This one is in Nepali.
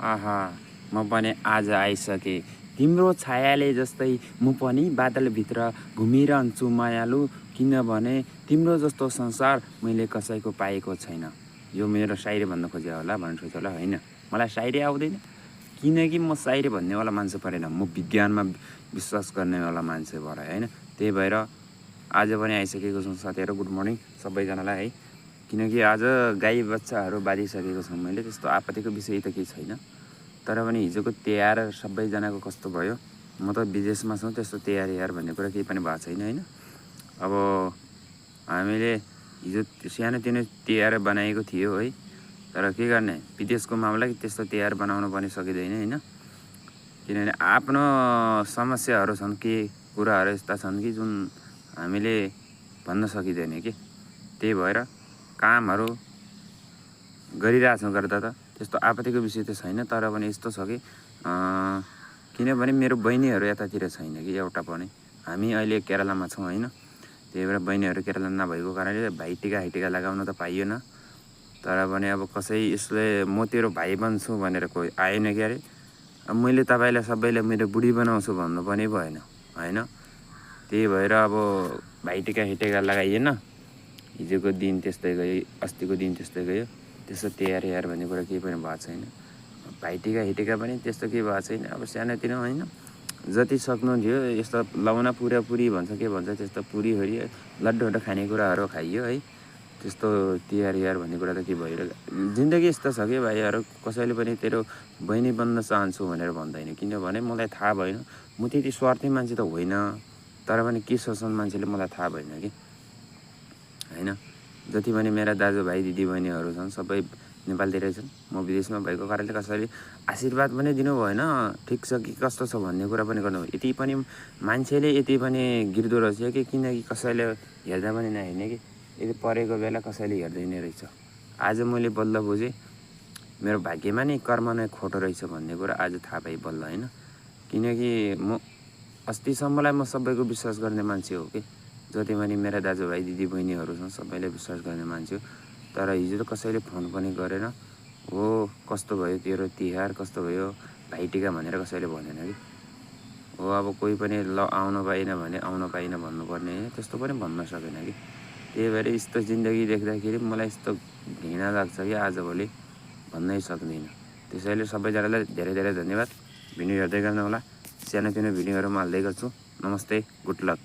आहा म पनि आज आइसकेँ। तिम्रो छायाले जस्तै म पनि बादलभित्र घुमिरहन्छु मायालु, किनभने तिम्रो जस्तो संसार मैले कसैको पाएको छैन। यो मेरो सायरी भन्न खोज्यो होला भन्नु सोच्यो होला, होइन। मलाई सायरी आउँदैन, किनकि म सायरी भन्नेवाला मान्छे परेन। म विज्ञानमा विश्वास गर्नेवाला मान्छे भएर, होइन। त्यही भएर आज पनि आइसकेको छु साथीहरू। गुड मर्निङ सबैजनालाई, है। किनकि आज गाई बच्चाहरू बाँधिसकेको छु मैले। त्यस्तो आपत्तिको विषय त केही छैन। तर पनि हिजोको तिहार सबैजनाको कस्तो भयो। म त विदेशमा छु, त्यस्तो तिहार भन्ने कुरा केही पनि भएको छैन, होइन। अब हामीले हिजो सानोतिनो तिहार बनाएको थियो, है। तर के गर्ने, विदेशको मामला कि त्यस्तो तिहार बनाउनु पनि सकिँदैन, होइन। किनभने आफ्नो समस्याहरू छन्, के कुराहरू यस्ता छन् कि जुन हामीले भन्न सकिँदैन कि। त्यही भएर कामहरू गरिरहेछौँ गर्दा त त्यस्तो आपत्तिको विषय त छैन। तर पनि यस्तो छ कि किनभने मेरो बहिनीहरू यतातिर छैन कि एउटा पनि। हामी अहिले केरलामा छौँ, होइन। त्यही भएर बहिनीहरू केरला नभएको कारणले भाइटिका लगाउन त पाइएन। तर पनि अब कसै यसले म तेरो भाइ बन्छु भनेर कोही आएन कि अरे। अब मैले तपाईँलाई सबैलाई मेरो बुढी बनाउँछु भन्नु पनि भएन, होइन। त्यही भएर अब भाइटिका लगाइएन। हिजोको दिन त्यस्तै गयो, अस्तिको दिन त्यस्तै गयो। त्यस्तो तिहार भन्ने कुरा केही पनि भएको छैन। भाइटिका पनि त्यस्तो केही भएको छैन। अब सानोतिनो, होइन। जति सक्नु थियो यस्तो लाउना पुरी भन्छ, के भन्छ, त्यस्तो पुरीहरू लड्डुहरू खानेकुराहरू खाइयो, है। त्यस्तो तिहार भन्ने कुरा त के भइरहेको। जिन्दगी यस्तो छ कि भाइहरू, कसैले पनि तेरो बहिनी बन्न चाहन्छु भनेर भन्दैन। किनभने मलाई थाहा भएन, म त्यति स्वार्थी मान्छे त होइन। तर पनि के सोच्छन् मान्छेले मलाई थाहा भएन कि, होइन। जति पनि मेरा दाजुभाइ दिदीबहिनीहरू छन् सबै नेपालतिरै छन्। म विदेशमा भएको कारणले कसैले आशीर्वाद पनि दिनु भएन, ठिक छ कि कस्तो छ भन्ने कुरा पनि गर्नु। यति पनि मान्छेले यति पनि गिर्दो रहेछ कि, किनकि कसैले हेर्दा पनि नहेर्ने कि। यदि परेको बेला कसैले हेर्दैन रहेछ। आज मैले बल्ल बुझेँ, मेरो भाग्यमा नै कर्म नै खोटो रहेछ भन्ने कुरा आज थाहा पाएँ बल्ल, होइन। किनकि म अस्तिसम्मलाई म सबैको विश्वास गर्ने मान्छे हो कि। जति पनि मेरा दाजुभाइ दिदीबहिनीहरू छन् सबैले विश्वास गर्ने मान्छे हो। तर हिजो त कसैले फोन पनि गरेन, हो कस्तो भयो तेरो तिहार, कस्तो भयो भाइटिका भनेर कसैले भनेन कि। हो अब कोही पनि ल आउनु पाइन भने आउनु पाइन भन्नुपर्ने, त्यस्तो पनि भन्न सकेन कि। त्यही भएर यस्तो जिन्दगी देख्दाखेरि मलाई यस्तो घृणा लाग्छ कि आजभोलि भन्नै सक्दिनँ। त्यसैले सबैजनालाई धेरै धेरै धन्यवाद। भिडियो हेर्दै गर्नु होला। सानोतिनो भिडियोहरू म हाल्दै गर्छु। नमस्ते, गुड लक।